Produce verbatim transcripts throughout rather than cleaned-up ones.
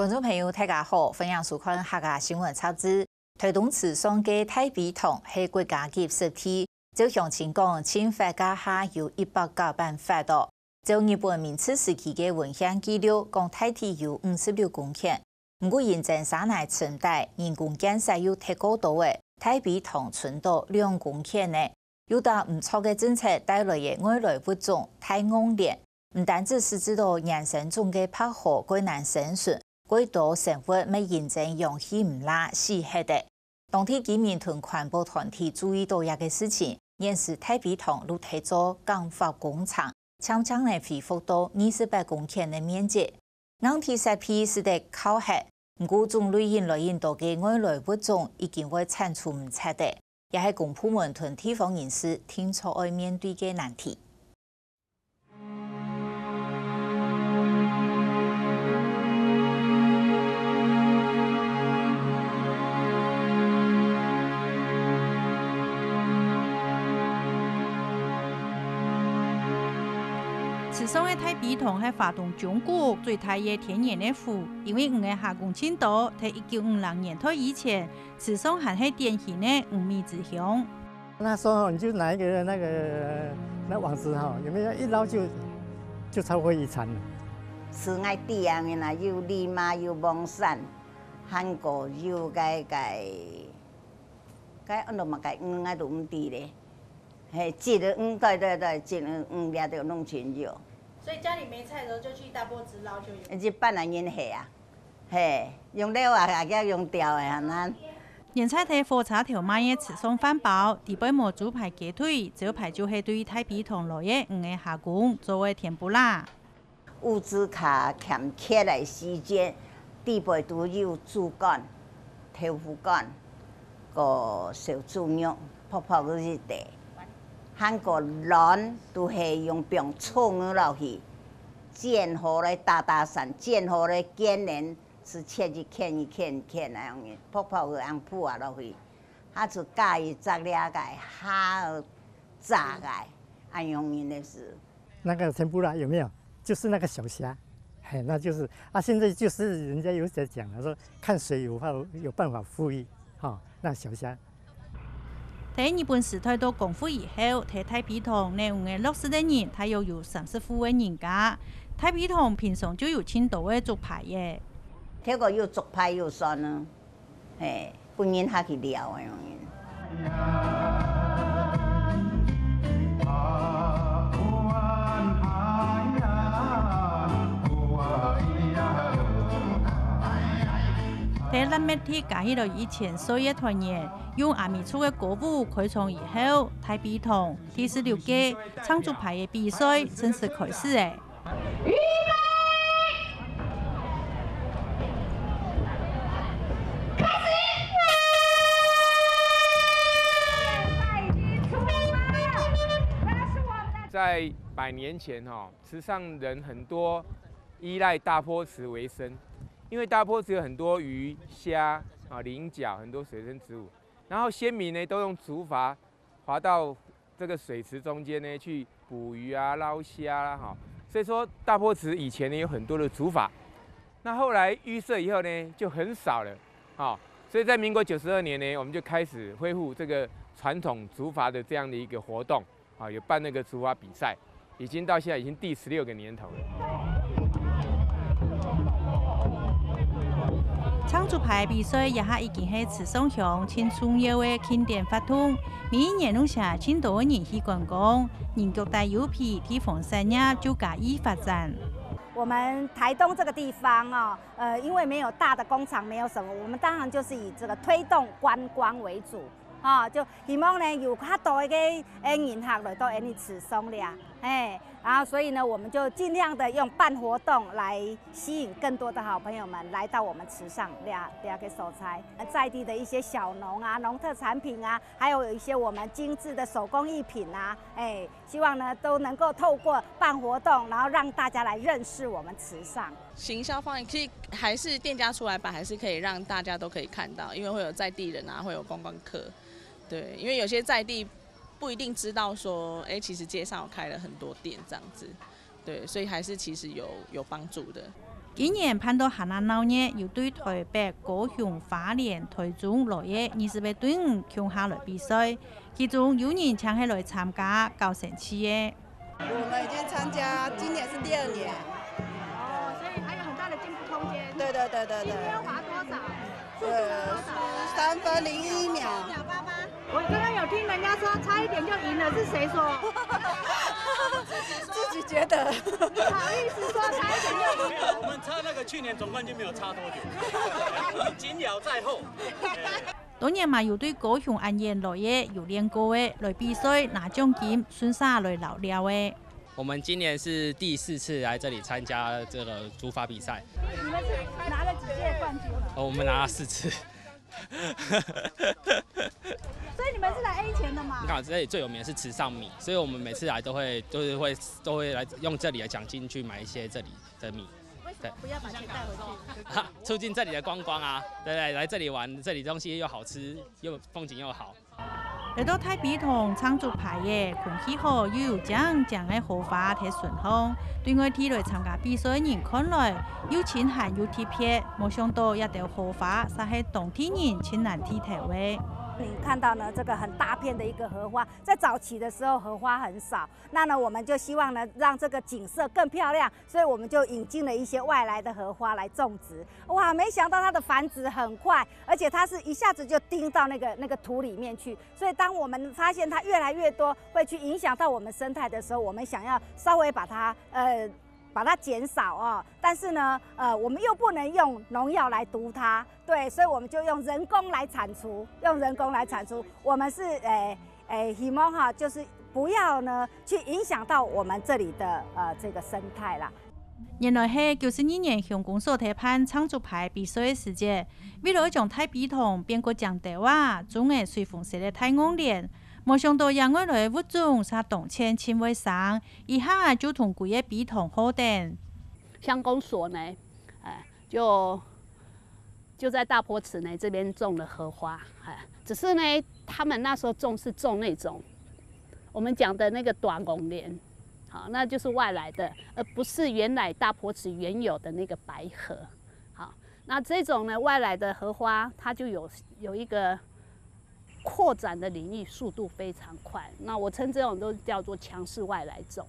觀眾朋友，大家好，歡迎收看客家新聞雜誌。臺東池上个大陂塘係國家級濕地，照鄉親講，清發該下有一百甲板闊哦。照日本明治時期个文獻記錄，講大體有五十六公頃，毋過因為沙泥沉底，人工建設又忒過多了，大陂塘伸到兩公頃呢。 有兜毋著个政策帶來个外來物種大鱷鰱，毋單止使致到原生種个白河蓋難生存，蓋多生物乜因為氧氣毋罅死忒了。當地居民同環保團體注意到這个事情，現時大陂塘就忒做減法工程，漸漸仔恢復到二十八公頃个面積。 硬體設備使得較好，毋過種類引來引多个外來物種已經會剷除毋掣了，也係公部門同地方人士定著愛面對个難題。 池上个大陂塘係花東中部最大个天然个湖，因為魚仔蝦公盡多，在一九五零年代以前，池上還係典型个魚米之鄉。那時候你就拿一個那個那網子哈，有沒有一撈就就超過一餐了？是愛釣啊，有鯉魚、有魍鰻，還過有該該該安到麼个魚，𠊎都毋知咧。 嘿，一隻魚，對對對，一隻魚掠到攏盡有。所以家裡沒菜的時候就去大坡池撈就有。一般人人係啊，嘿，用撈啊，也叫用釣的，還難。原在在火車頭賣个池上飯包，底背無豬排雞腿，招牌就係對大陂塘來个魚仔蝦公做个甜不辣。 物資較欠缺个時節，底背都有豬肝、豆腐乾，過燒豬肉，薄薄个一垤。還過卵都係用放蔥仔落去，煎好咧，打打散，煎好咧，煎完係切一片一片一片恁樣，薄薄个恁樣鋪啊落去，下次加一隻這个蝦仔炸个，恁樣个係。 那個天婦羅有沒有？就是那個小蝦，嘿，那就是啊，現在就是人家有在講了，說看誰有辦有辦法復育，哈，那小蝦。在日本時代到光復以後，在大陂塘恁樣个落實个人大約有三十戶个人家。大陂塘平常就有盡多个竹排仔。結果有竹排有蒜呢。 嘿，分人客去尞个樣。在爛泥地加起來一千歲个團圓，用阿美族个歌舞開場以後，大陂塘第十六屆唱竹排个比賽正式開始了。 在百年前哈，池上人很多依賴大坡池為生，因為大坡池有很多魚、蝦啊、菱角，很多水生植物。然後先民呢，都用竹筏划到這個水池中間呢，去捕魚啊、撈蝦啦，哈。所以說大坡池以前呢，有很多的竹筏，那後來淤塞以後呢，就很少了，哈。所以在民國九十二年呢，我們就開始恢復這個傳統竹筏的這樣的一個活動，啊，有辦那個竹筏比賽，已經到現在已經第十六個年頭了。 唱竹排比賽這下已經係池上鄉盡重要个慶典活動，每一年攏吸引盡多个人去觀光，人腳帶又肥，地方產業就加以發展。我們臺東這個地方哦，呃，因為沒有大的工廠，沒有什麼，我們當然就是以這個推動觀光為主。 啊，就希望呢，有較多个，欸，人客來到𠊎俚池上了，嘿，然後所以呢，我們就盡量地用辦活動來吸引更多的好朋友們來到我們池上這，這個所在。在地的一些小農啊、農特產品啊，還有一些我們精緻的手工藝品啊，欸，希望呢，都能夠透過辦活動，然後讓大家來認識我們池上。行銷方面，其實還是店家出來擺，還是可以讓大家都可以看到，因為會有在地人啊，會有觀光客。 對，因為有些在地不一定知道說，欸，其實街上有開了很多店這樣子，對，所以還是其實有，有幫助的。今年辦到還較鬧熱，有對臺北、高雄、花蓮、臺中來个二十个隊伍共下來比賽，其中有人淨係來參加，搞生趣个。我们已经参加，今年是第二年。哦，所以还有很大的进步空间。对对对对对。今天要滑多少？呃，十三分零一秒。我刚刚有听人家说差一点就赢了，是谁说？自己觉得。你好意思说差一点就赢了？我们差那个去年总冠军没有差多久，我们紧咬在后。當然嘛有對高雄恁遠來个，有練過个，來比賽拿獎金，順續來尞尞个。我们今年是第四次来这里参加这个竹筏比赛，你们是拿了几届冠军了？哦，我们拿了四次。所以你们是来 A 钱的吗？你看这里最有名的是池上米，所以我们每次来都会都是会都会来用这里的奖金去买一些这里的米，为什么不要把钱带回去？促进这里的观光啊，对不对？来这里玩，这里东西又好吃，又风景又好。來到大陂塘撐竹排个，空氣好又有靚靚个荷花在身項，對外地來參加比賽个人看來，又清閒又特別，無想到這兜荷花煞係當地人盡難睇透个。你看到呢，这个很大片的一个荷花，在早期的时候荷花很少，那呢我们就希望呢让这个景色更漂亮，所以我们就引进了一些外来的荷花来种植。哇，没想到它的繁殖很快，而且它是一下子就叮到那个那个土里面去，所以当我们发现它越来越多，会去影响到我们生态的时候，我们想要稍微把它呃。把它减少哦，但是呢，呃，我们又不能用农药来毒它，对，所以我们就用人工来铲除，用人工来铲除。我们是诶诶，希望哈，就是不要呢去影响到我们这里的呃这个生态啦。原來係九十二年鄉公所在辦撐竹排比賽个時節，為了將大陂塘變過靚兜啊，種个水紅色个大戇蓮，無想到這外來个物種煞當前盡會生， 一下就同歸个陂塘好等。乡公所呢，哎，就就在大坡池呢这边种了荷花，哎，只是呢，他们那时候种是种那种我们讲的那个短拱莲，好，那就是外来的，而不是原来大坡池原有的那个白荷。好，那这种呢外来的荷花，它就有有一个 扩展的领域速度非常快，那我称这种都叫做强势外来种。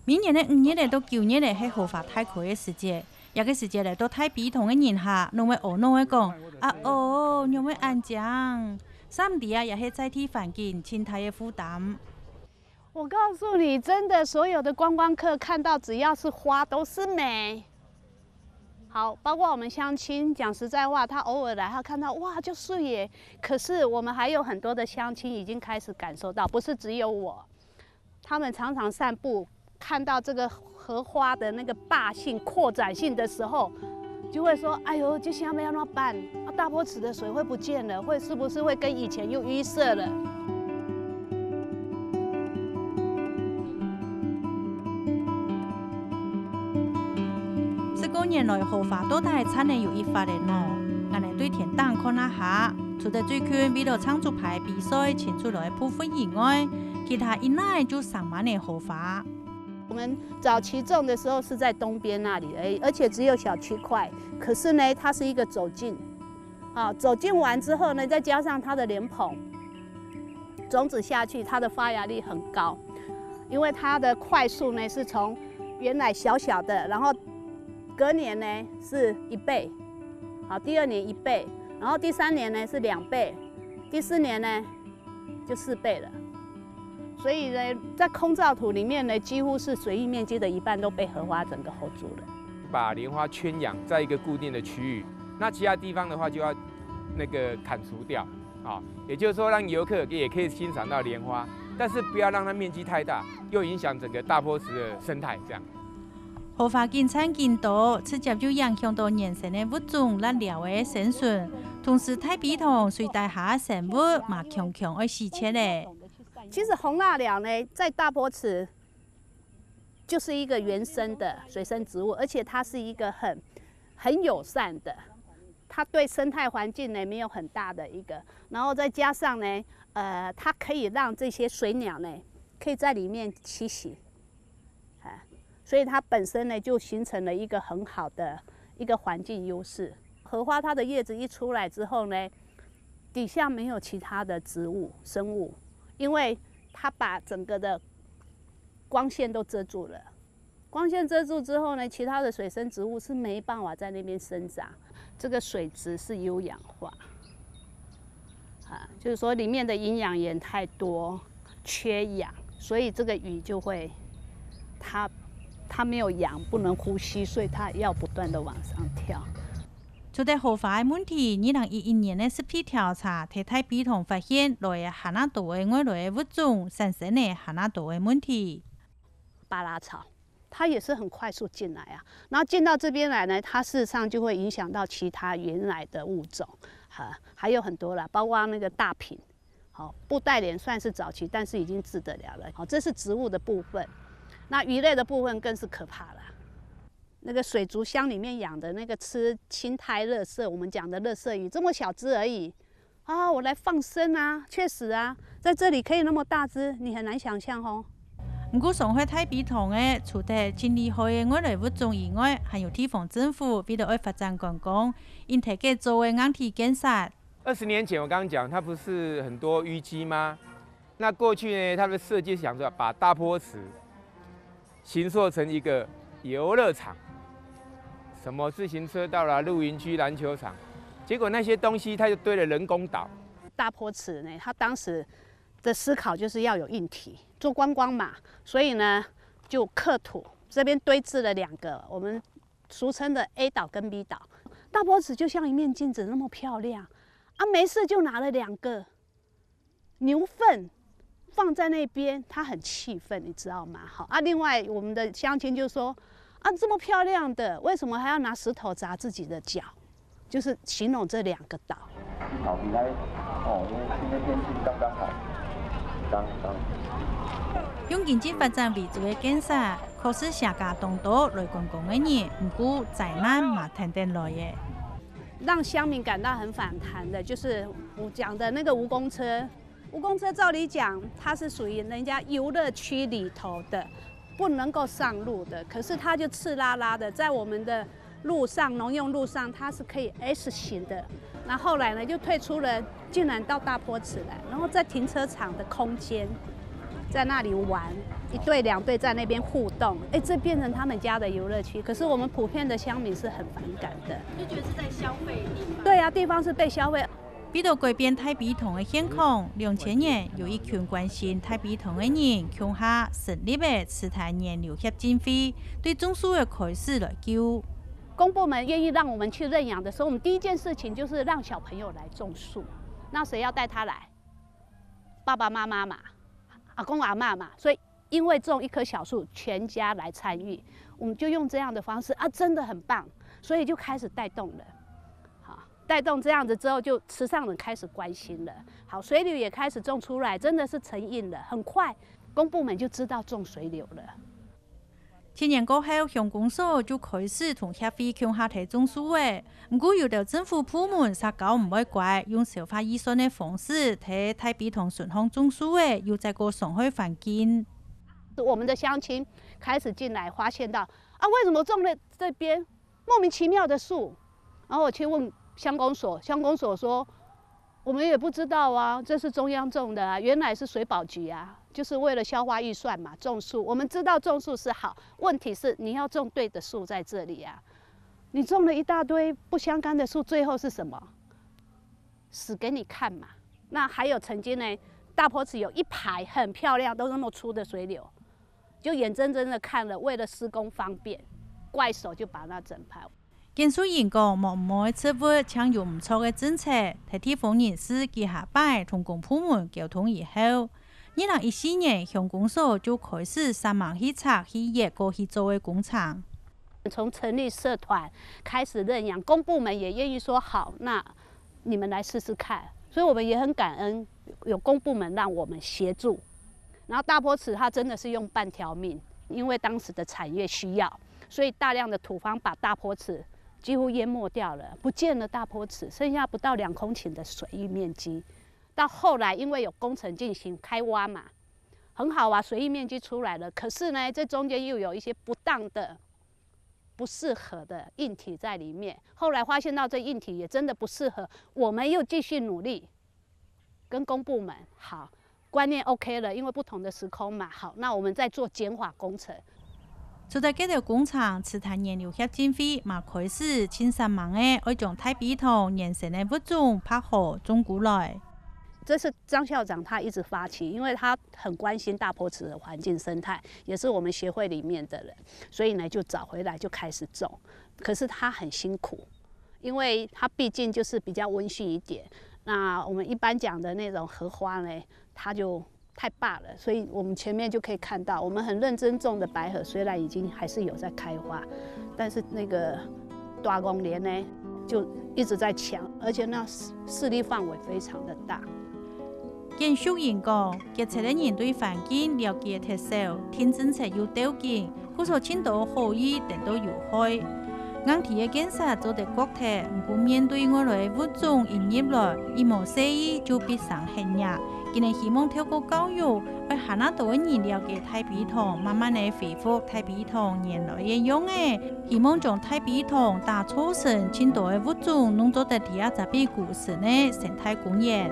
明年个五月仔到九月仔係荷花大開个時節，這个時節來到大陂塘个人客，攏會阿腦仔講：「啊哦，仰會恁靚？」三弟啊，也係在地環境盡大个負擔。我告诉你，真的，所有的观光客看到只要是花都是美。 好，包括我们乡亲，讲实在话，他偶尔来，他看到哇就顺眼。可是我们还有很多的乡亲已经开始感受到，不是只有我，他们常常散步，看到这个荷花的那个霸性、扩展性的时候，就会说：“哎呦，这下要怎么办？啊，大坡池的水会不见了，会是不是会跟以前又淤塞了？” 十過年來，荷花到底生得有幾發仔呢？𠊎等對天頂看啊下，除了最近為了撐竹排比賽請出來个部分以外，其他一哪就生滿仔荷花。我们早期种的时候是在东边那里而已，而且只有小区块。可是呢，它是一个走径，啊，走径完之后呢，再加上它的莲蓬，种子下去，它的发芽率很高，因为它的块数呢是从原来小小的，然后隔年呢是一倍，好，第二年一倍，然后第三年呢是两倍，第四年呢就四倍了。所以呢，在空照图里面呢，几乎是水域面积的一半都被荷花整个hold住了。把莲花圈养在一个固定的区域，那其他地方的话就要那个砍除掉啊，也就是说让游客也可以欣赏到莲花，但是不要让它面积太大，又影响整个大坡池的生态这样。 荷花緊生緊多，直接就影響到原生个物種摎鳥仔个生存，同時大陂塘水底下个生物嘛強強愛死絕咧。其实红蜡鸟呢，在大坡池就是一个原生的水生植物，而且它是一个很很友善的，它对生态环境呢没有很大的一个，然后再加上呢，呃，它可以让这些水鸟呢可以在里面栖息。 哎，所以它本身呢就形成了一个很好的一个环境优势。荷花它的叶子一出来之后呢，底下没有其他的植物生物，因为它把整个的光线都遮住了。光线遮住之后呢，其他的水生植物是没办法在那边生长。这个水质是优氧化，啊，就是说里面的营养盐太多，缺氧，所以这个鱼就会，它它没有氧，不能呼吸，所以它要不断的往上跳。除忒荷花个問題，二零一一年个濕地调查，在大陂塘發現來个還較多个外來个物種，產生个還較多个問題。巴拉草，它也是很快速进来啊，然后进到这边来呢，它事实上就会影响到其他原来的物种，哈，还有很多啦，包括那个大品，好，布袋鼹算是早期，但是已经治得了了。好，这是植物的部分，那鱼类的部分更是可怕了。那个水族箱里面养的那个吃青苔垃圾，我们讲的垃圾鱼，这么小只而已，啊，我来放生啊，确实啊，在这里可以那么大只，你很难想象哦。毋過，上海大陂塘个除忒真厲害个外來物種以外，還有地方政府為了愛發展觀光，因特別做个硬體建設。二十年前我刚刚讲，它不是很多淤积吗？那过去呢，它的设计是想说把大坡池形塑成一个游乐场，什么自行车道啦、露营区、篮球场，结果那些东西它就堆了人工岛。大坡池呢，它当时的思考就是要有硬体，做观光嘛，所以呢就刻土，这边堆置了两个我们俗称的 A 岛跟 B 岛。大坡池就像一面镜子那么漂亮，啊，没事就拿了两个牛粪放在那边，他很气愤，你知道吗？好啊，另外我们的乡亲就说，啊，这么漂亮的，为什么还要拿石头砸自己的脚？就是形容这两个岛。好，你来哦，因为今天天气刚刚好，刚刚。用经济发展为主个建设，确实吸引当多来观光个人，毋过灾难嘛跈等来个。让乡民感到很反弹的，就是我讲的那个无公车。无公车照理讲，它是属于人家游乐区里头的，不能够上路的。可是它就赤拉拉的在我们的路上，农用路上，它是可以 S 型的。那后来呢，就退出了，竟然到大坡池来，然后在停车场的空间，在那里玩，一队两队在那边互动，哎，这变成他们家的游乐区。可是我们普遍的乡民是很反感的。就觉得是在消费地方。对啊，地方是被消费。为了改变大陂塘个现况，两千年有一群关心大陂塘个人共下成立个池塘源流协进会，对种树个开始来救。公部门愿意让我们去认养的时候，我们第一件事情就是让小朋友来种树。那谁要带他来？爸爸妈妈嘛，阿公阿妈嘛。所以因为种一棵小树，全家来参与，我们就用这样的方式啊，真的很棒，所以就开始带动了。好，带动这样子之后，就池上人开始关心了。好，水柳也开始种出来，真的是成荫了，很快公部门就知道种水柳了。七年过后，乡公所就开始同协会共下来种树仔。毋过有兜政府部门煞搞毋會乖，用消化预算个方式，在大陂塘脣項種樹仔，又再過傷害環境。我们的乡亲开始进来，发现到啊，为什么种了这边莫名其妙的树？然后我去问乡公所，乡公所说，我们也不知道啊，这是中央种的啊，原来是水保局啊，就是为了消化预算嘛，种树。我们知道种树是好，问题是你要种对的树在这里啊，你种了一大堆不相干的树，最后是什么？死给你看嘛。那还有曾经呢，大坡池有一排很漂亮，都那么粗的水柳，就眼睁睁的看了，为了施工方便，怪手就把那整排。建筑人講，無毛个植物，像有毋著个政策，在地方人士幾下擺同公部門溝通以後，二零一四年鄉公所就開始煞猛去拆去挖過去做个工程。从成立社团开始认养，公部门也愿意说好，那你们来试试看。所以我们也很感恩有公部门让我们协助。然后大坡池它真的是用半条命，因为当时的产业需要，所以大量的土方把大坡池几乎淹没掉了，不见了大坡池，剩下不到两公顷的水域面积。到后来因为有工程进行开挖嘛，很好啊，随意面积出来了，可是呢，这中间又有一些不当的、不适合的硬体在里面。后来发现到这硬体也真的不适合，我们又继续努力，跟公部门好，观念 OK 了，因为不同的时空嘛，好，那我们再做简化工程。 除忒該兜工程，池塘園遊協進會嘛開始盡煞猛个，愛將大陂塘原生个物種拍好種歸來。这是张校长他一直发起，因为他很关心大坡池的环境生态，也是我们协会里面的人，所以呢就找回来就开始种。可是他很辛苦，因为它毕竟就是比较温驯一点。那我们一般讲的那种荷花呢，它就太大了，所以我们前面就可以看到，我们很认真种的白荷，虽然已经还是有在开花，但是那个大黄连呢，就一直在抢，而且那势势力范围非常的大。 簡淑英講，傑出个人對環境了解忒少，定政策又兜緊，故所盡多好意顛倒有害。硬體个建設做得擱忒，毋過面對外來个物種引入來，一無細義就必生忒弱。今年希望透過教育，愛還較多个人了解大陂塘，慢慢个恢復大陂塘原來个樣仔。希望將大陂塘打造成盡多个物種攏做得在這隻陂古生个生態公園。